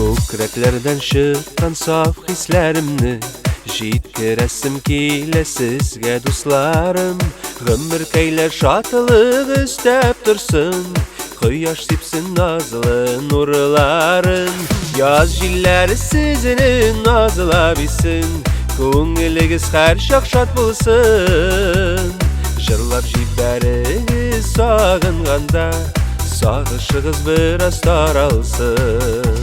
Күкрәкләрдән чыккан саф хисләремне җиткерәсем килә сезгә, дусларым. Гомеркәйләр шатлык өстәп торсын, кояш сипсен назлы нурларын. Яз җилләре сезне назлап исен, күңелегез һәрчак шат булсын. Җырлап җибәрегез сагынганда, сагышыгыз бераз таралсын.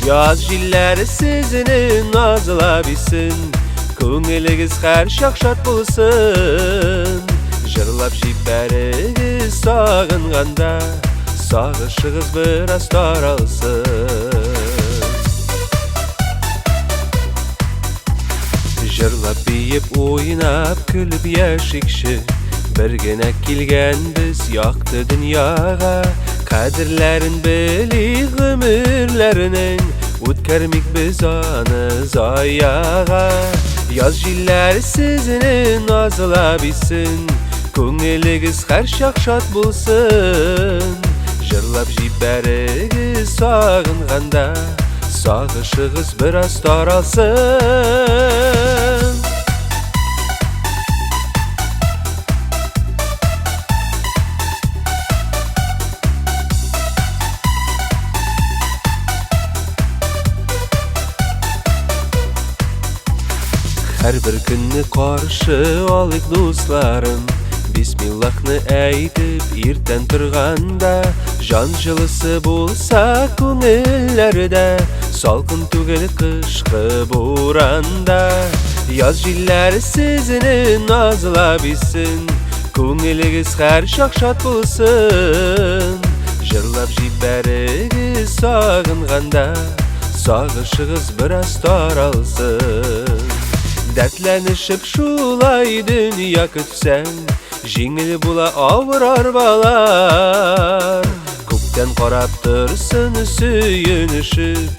Яз җилләре сезне назлап исен, күңелегез һәрчак шат булсын. Җырлап җибәрегез сагынганда, сагышыгыз бераз таралсын. Җырлап, биеп, уйнап, көлеп яшикче. Бер генә килгәнбез якты дөньяга. Кадерләрен белик гомерләрнең, үткәрмик без аны заяга. Яз җилләре сезне назлап исен, күңелегез һәрчак шат булсын. Җырлап җибәрегез сагынганда, сагышыгыз бераз таралсын. Һәрбер көнне каршы алыйк, дусларым, Бисмиллахны әйтеп иртән торганда, җан җылысы булса күңелләрдә, салкын түгел кышкы буранда. Яз җилләре сезне назлап исен, күңелегез һәрчак шат булсын. Җырлап җибәрегез сагынганда, сагышыгыз бераз таралсын. Дәртләнешеп шулай дөнья көтсәң, җиңел була авыр арбалар. Күктән карап торсын сөенешеп,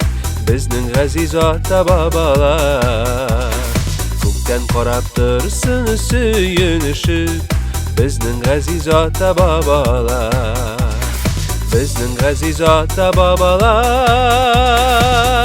безнең газиз ата-бабалар. Күктән карап торсын сөенешеп, безнең газиз ата-бабалар. Безнең газиз ата-бабалар.